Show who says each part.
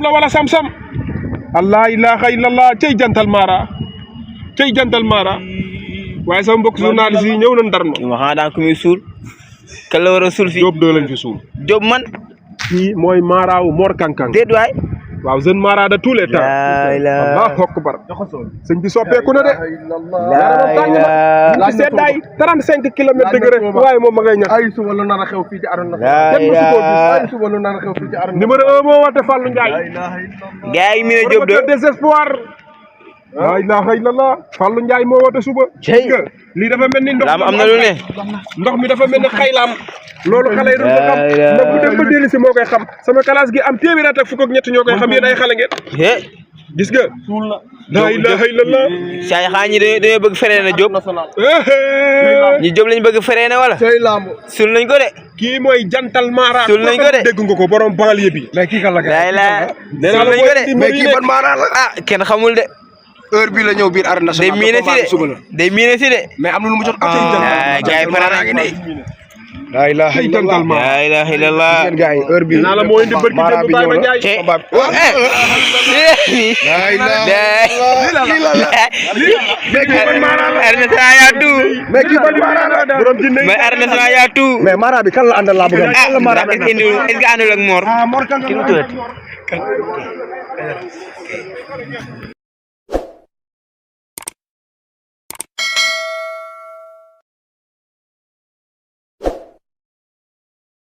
Speaker 1: la wala sam-sam allah ilaha illallah cey jantal mara waaye sama mbokk journaliste yi ñëw nañ Ndarno
Speaker 2: waxaa daa ko muy suul kan la war a suul fii
Speaker 1: Diop doo lañ fi suul
Speaker 2: Diop man
Speaker 1: kii mooy maaraawu Mor Kankang
Speaker 2: déet waay
Speaker 1: waaw jeune mara de tous les temps allahu akbar sëñ bi soppeeku na de la seddaay 35 kilomètres degré waaye moom ma ngay ñax
Speaker 3: ay suba lu nar a xew fii ci arène nationale
Speaker 1: kenn musu koo gis
Speaker 3: ay suba lu nar a xew fii ci arène
Speaker 1: numéro 1 moo woote Fallou Ndiaye
Speaker 2: gars yi mi ne Diop de
Speaker 1: désespoir la ilaha illallah Fallou Ndiaye moo woote suba lii dafa mel ni ndox
Speaker 2: am na lu ne
Speaker 1: ndox mi dafa mel ni xaylaam loolu xale yi doon ko xam nag bu dem ba dellu si moo koy xam sama classe gi am téeméer ak fukk ak ñett ñoo koy xam yéen ay xale ngeen gis nga la ilaha illallah
Speaker 2: saay xaa ñi dañoo bëgg freiné Diop ñi Diop lañ bëgg freiné wala sul nañ ko de
Speaker 1: kii mooy jantal mara
Speaker 2: sul nañ ko de
Speaker 1: dégg nga ko borom banlieue bi
Speaker 3: mais kii kan la
Speaker 2: sul nañ ko de
Speaker 3: mais kii ban mara la
Speaker 2: ah kenn xamul de
Speaker 3: heure bi la ñëw biir arène nationale
Speaker 2: day miine si de
Speaker 3: mais am na lu mu jot
Speaker 2: gars yi pare nañ
Speaker 3: la ilaha illallah
Speaker 2: la ilaha illallah
Speaker 3: gars yi heure bi
Speaker 1: naa la moo indi bërki démb Baye Ma Ndiaye
Speaker 3: la ilaha
Speaker 2: arène nationale yaa tout
Speaker 3: mais kii ban mara la
Speaker 1: borom jinne
Speaker 2: mais arène nationale yaa tout
Speaker 3: mais mara bi kan la àndal laa bëgg
Speaker 2: est-ce que àndul ak Mor
Speaker 3: Mor Kankang